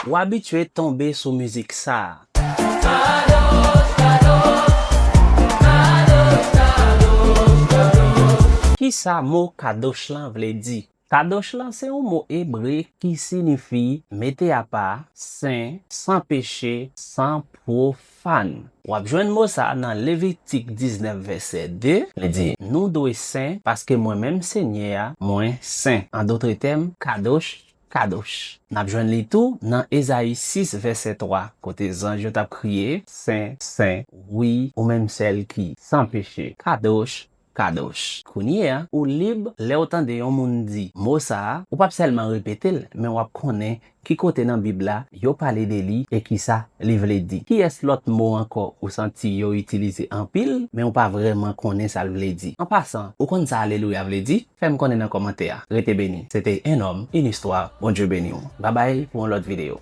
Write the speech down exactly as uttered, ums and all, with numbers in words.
w abitye tonbe sou mizik sa a. Kisa mo kadosh lan vle di? Kadosh lan se yon mo ebre ki siyifi mete apa, sen, san peche, san pwofàn. W ap jwenn mo sa a nan Levitik diznèf vèsè de. Li di, nou dwe sen, paske mwen menm Senyè a, mwen sen. An dotre tèm, kadosh, kadosh. N ap jwenn li tou nan Ezayi sis vèsè twa, kote zanj yo t ap kriye, sen, sen, wi, ou menm sèl ki san peche, kadosh, kadosh. Kounye a, ou lib lè w tande yon moun di mo sa a, ou p ap sèlman repete l, men w ap konnen ki kote nan Bib la yo pale de li e kisa li vle di. Kiyès lòt mo ankò ou santi yo itilize anpil, men ou pa vrèman konnen sa l vle di? An pasan, ou konn sa alelouya vle di? Fè m konnen nan kòmantè a. Rete beni. Se te Un homme, une histoire. Bondye beni w. Babay pou yon lòt videyo.